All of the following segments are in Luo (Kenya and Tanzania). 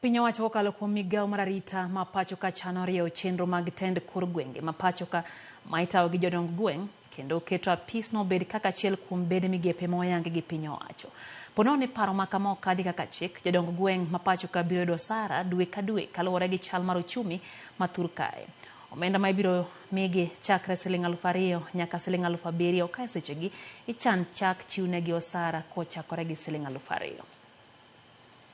Piny owacho kokalo kuom migawo mar arita ma pacho ka chano rieyo chenro mag tend kor gwenge ma pacho ka ma itayo gi jodong gweng' kendo keto apisno obed kaka achiel kuom bede migepe ma oyangi gi piny owacho. Po nono ni paro ma kama okadhi kaka chik, jodong gweng' ma pacho ka biro yudo osara dwe ka dwe kaluwore gi chal mar ochumi ma thur kae. Omenda ma ibiro migi chakre siling 2000 nyaka siling 7000 ka e sechegi ichan chak chiwnegi osara kochakore gi siling 2000.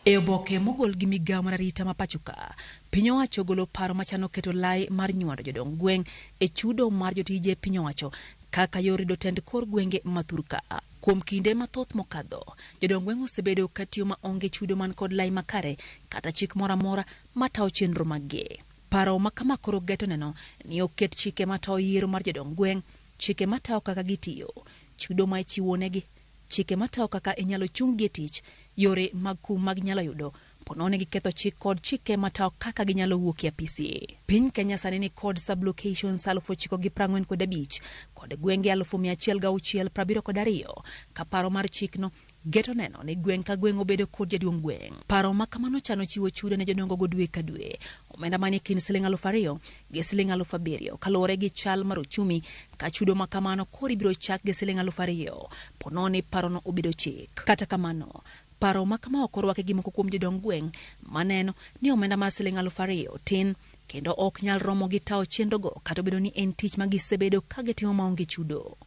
E oboke mogol gi migawo mar arita ma pacho ka, piny owacho ogolo paro machano keto lai mar nywando jodong gweng' e chudo mar jotije piny owacho kaka yor rido tend kor gwenge ma thur ka. Kuom kinde mathoth mokadho, jodong gweng' osebedo ka tiyo ma onge chudo man kod lai makare kata chik moro amora matayo chenro maggi. Paro ma kama koro geto neno ni oket chike matayo yiero mar jodong gweng', chike matayo kaka gitiyo, chudo ma ichiwonegi, chike matayo kaka inyalo chung-gi e tich, yore mag kum ma ginyalo yudo ponono ni giketho chik kod chike matayo kaka ginyalo wuok e apisi. Piny Kenya sani ni kod sub-locations 9,045 kod gwenge 106,72 ka paro mar chikno geto neno ni gweng' ka gweng' obedo kod jaduong' gweng'. Paro ma kamano chano chiwo chudo ne jodongo go dwe ka dwe, omenda manie kind siling 2000 gi siling 7000 kaluwore gi chal mar ochumi ka chudo ma kamano koro ibiro chak gi siling 2000 po nono ni parono obedo chik. Kata kamano, paro ma kama ok orwaki gi moko kuom jodong gweng' maneno ni omenda mar siling 2000 tin kendo ok nyal romo gi tawo chenrogo kata obedo ni en tich ma gisebedo ka gitimo maonge chudo.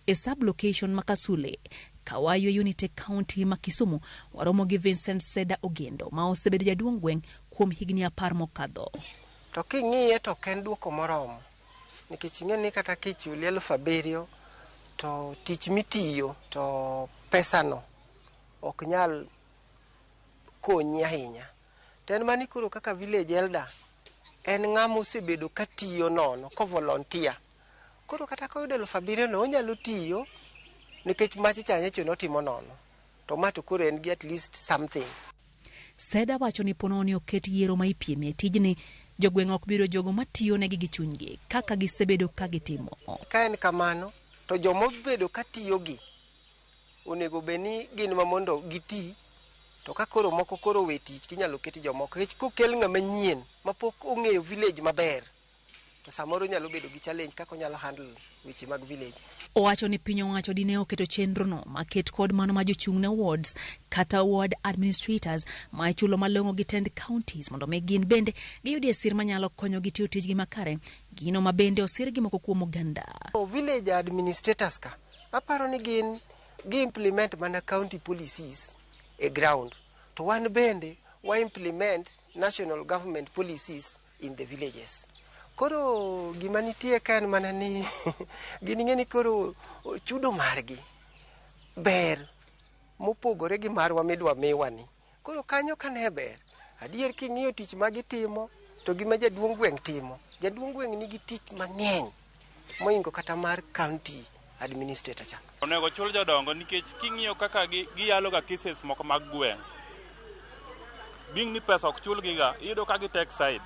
E sub-location ma Kasule, Kawayu e unit e county ma Kisumu, waromo gi Vincent Seda Ogendo ma osebedo jaduong' gweng' kuom higni 10 mokadho. To king'iye to ok en duoko moromo nikech ing'e ni kata kichuli 7000 to tich mitiyo to pesano ok nyal konyi ahinya. To en mani koro kaka village elder en ng'ama osebedo katiyo nono ko volunteer. Koro kata koyudo 7000 no onyalo tiyo nikech machi cha nyocha notimo nono. To ma to koro en gi at least something. Seda wacho ni ponono ni oket yiero ma ipiemie tijni, jogweng' ok biro jogo matiyo negi gi chunygi kaka gisebedo ka gitimo. Ka en kamano to joma obedo katiyo gi onego bed ni gin ma mondo giti, to ka koro moko koro owe tich tinyalo ket jomoko. Nikech kokel ng'ama nyien mapok ong'eyo village maber to samoro nyalo bedo gi challenge kaka onyalo handle weche mag village. Owacho ni piny owacho dine oketo chenrono maket kod mano ma jochung' ne wards kata ward administrators ma ichulo malong'o gi tend counties mondo mi gin bende giyudie sir manyalo konyogi tiyo tijgi makare, gino ma bende osir gi moko kuom oganda. Village administrators ka aparo ni gin gi implement mana county policies e ground, to wan bende wa implement national government policies in the villages. Koro gima nitie ka en mana ni gin ing'e ni koro chudo margi ber mopogore gi marwa midwa miwa ni. Koro kanyo kane ber, adier king'iyo tich ma gitimo to gima jaduong' gweng' timo, jaduong' gweng' nigi tich mang'eny mohingo kata mar county administrator cha. Onego chul jodongo nikech king'iyo kaka giyalo ga cases moko mag gweng', being ni pesa ok chulgi ga, iyudo ka gi take side.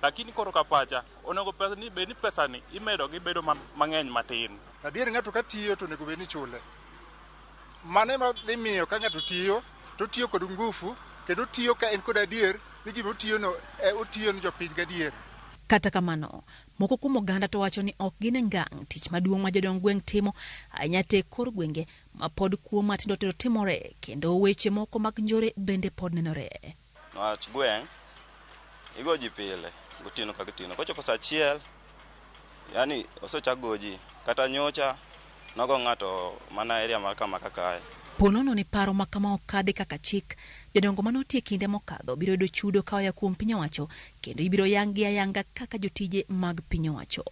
Lakini koro ka pacha, onego pesa ni bed ni pesa ni imedo gi bedo mang'eny matin. Adier ng'ato ka tiyo to onego bed ni ichule. Mano ema dhi miyo ka ng'ato tiyo, to otiyo kod ngufu, kendo otiyo ka en kod adier ni gima otiyono, otiyo ni jopiny gadier. Kata kamano, moko kuom oganda to wacho ni ok gine ngang' tich maduong' ma jodong gweng' timo, ahinya te kor gwenge ma pod kuo matindo tindo timore kendo weche moko mag njore bende pod nenore. Wach gweng' igo ji pile gotieno ka gotieno, kochopo saa achiel yani osechak go ji, kata nyocha nogo ng'ato mana area mar kama kakae. Ponono ni paro ma kama okadhi kaka chik, jodongo mane otie kinde mokadho biro yudo chudo ka oya kuom piny owacho kendo ibiro yang gi ayanga kaka jotije mag piny owacho.